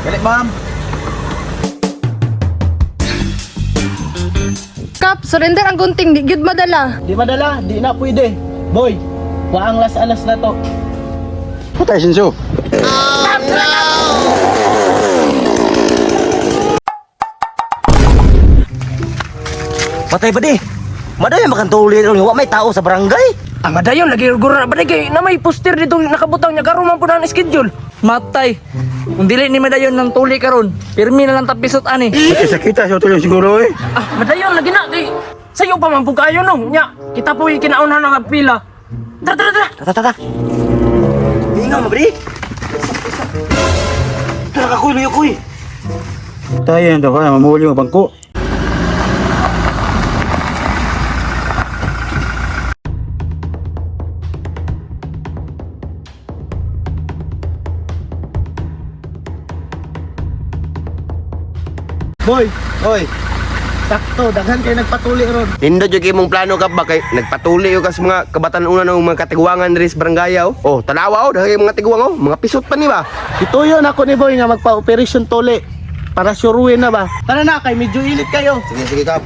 Dali, ma'am. Kap, surrender ang gunting, di gyud madala. Di madala, di na pwede. Boy, waang las alas na to. Patay, Sinso. Patay ba di? Madayon makantuli ron, wa may tao sa barangay. Ang madayon lagi guro na ba kay na may poster dito nakabutang niya karon man pud ang schedule. Matay. Kung dili ni madayon ng tuli karon, pirmi na lang tapisot ani. Sakita sa tulong siguro eh. Ah, madayon lagi na kay sayo pa man pud kayo no. Nya, kita po kinaunhan ang pila. Tara tara tara. Tata tata. Ingaw mo bri. Tara ka kuy, luyo kuy. Tayo yan daw ka, mamuli mo bangko. Boy, oy. Sakto, daghan kay nagpatuli ron. Nindot yung imong plano kap ba kay nagpatuli yung kas mga kabatan-una ng mga katiguangan diri sa barangay oh. Oh, tanawa oh, daghan kay mga tiguang oh, mga pisot pa ni ba? Ituyo na ako ni Boy nga magpa-operation tuli. Para suruin na ba? Tara na, kay medyo init kayo. Sige, sige kap.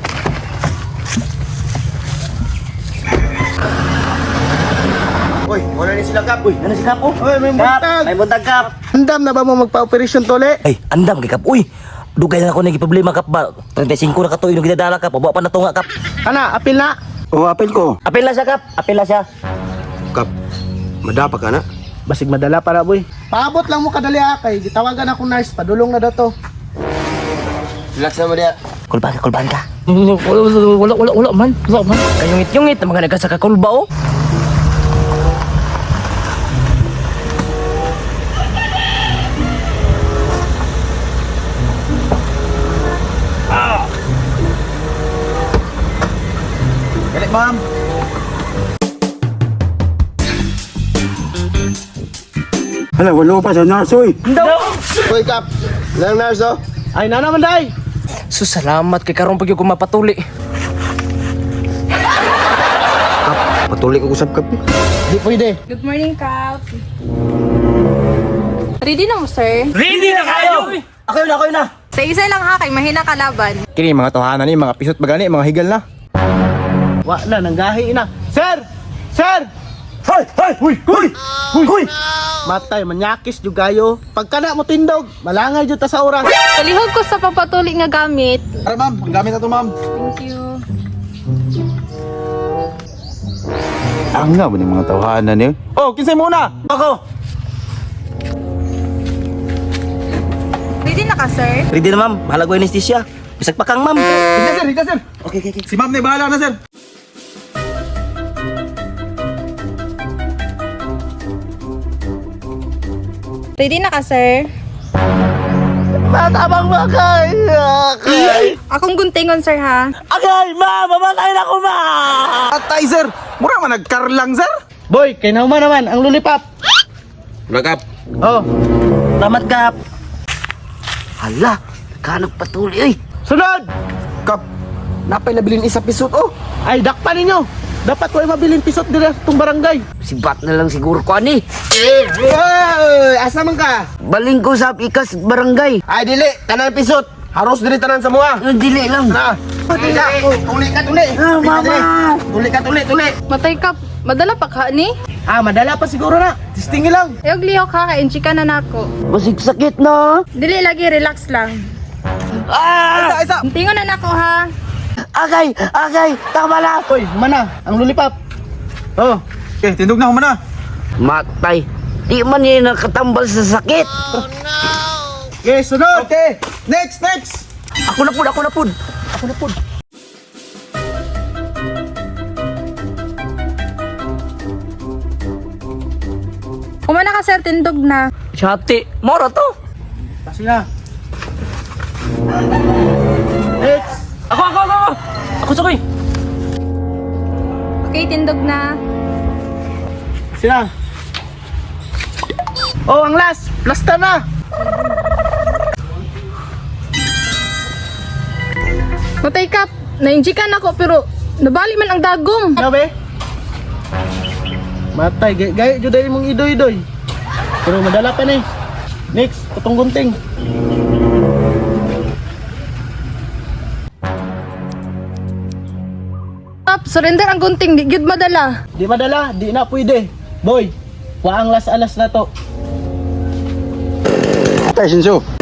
Uy, wala ni sila kap. Uy, ano si Kap oh? Oy, may Kap, buntag. may buntag Kap. Handam na ba mo magpa-operation tuli? Ay, andam kay Kap. Uy, dugay na ako naging problema Kap ba. 35 na katuig nung gidadala Kap. Wa pa na tunga Kap. Ana, apil na. O, apel ko. Apil na siya Kap, apil na siya. Kap, madapa ka na. Basig madala para boy. Paabot lang mo kadali ha, kay gitawagan akong nurse, padulong na daw to. Relax na mo diya. Kulbaan ka, kulbaan ka. Wala wala wala wala man. Wala man. Kayungit-yungit ang mga nagasa kakulba oh. Dali, ma'am. Hala, walo pa sa nurse oy. Uy, kap. Lang nurse oh. Ay, nana man day. So salamat kay karon pag ko mapatuli. Kap, patuli ko usab kap. eh. Di pwede. Good morning, Kap. Ready na mo, sir? Ready na kayo. Ako yun, ako yun na. Sa isa lang ha, kay mahina kalaban. Kini mga tahanan ni, mga pisot bagani, mga higal na. Wa na, nanggahi na. Sir! Sir! Hoy, hoy, huy, huy, huy, huy. Matay, manyakis jud kayo. Pagka na mo tindog, malangay jud ta sa oras. Palihog ko sa pampatuli nga gamit. Tara, ma'am, ang gamit na to, ma'am. Thank you. Ang nga ba ni mga tahanan ni? Oh, kinsay muna. Ako. Ready na ka, sir? Ready na ma'am, bahala ko anesthesia. Bisag pa kang ma'am. Hika, sir, hika, sir. Okay. Si ma'am na bahala na, sir. Ready na ka, sir? Matabang makay. Akay. Akong guntingon, sir, ha? Agay, ma'am, mamatay na ako, ma'am. Atay, sir. Mura man nagkarlang, sir. Boy, kay nauma naman ang lulipap. Wala kap. Oh, Salamat, Kap. Hala, kanag patuli oy. sunod! Kap, napay nabilin isa pisot oh. Ay, dakpan ninyo. Dapat way mabiling pisot diri sa itong barangay. Sibat na lang siguro ko ani. Oy, asa man ka? Baling ko sa ikas barangay. Ay dili, tanan pisot. Haros dili tanan sa mua. Ang dili lang. Na. Tuli ka, tuli ka, tuli. Ah, mama. Tuli ka, tuli, tuli. Matay, Kap. Madala pa ka, ni? Ah, madala pa siguro na. Testingin lang. Ayog lihok ha, kay ka na nako. Basig sakit na. Dili lagi, relax lang. Ah! Isa, isa. Guntingon na nako, ha? Agay! Agay! Tama na! Oy, mana, ang lulipap. Oh. Okay, tindog na humana. Matay. Di man yun nakatambal sa sakit. Okay, sunod. Okay, next, next. Ako na pud, ako na pud. Ako na pud. Kumana ka, sir, tindog na. Chati, mora to. Kasi na. Next. Ako ako ako. Ako, ako sukoy. Okay, tindog na. Sina. Oh, ang last. Plasta na. Matay, Kap. Na-injikan ako, pero nabali man ang dagom. Grabe. Matay, gay, gay, jud ay mong idoy-idoy. Pero madala pa ni. Next, katong gunting. Kap, surrender ang gunting, di gyud madala. Di madala, di na pwede. Boy, waang las alas na to. Tay, Sinso.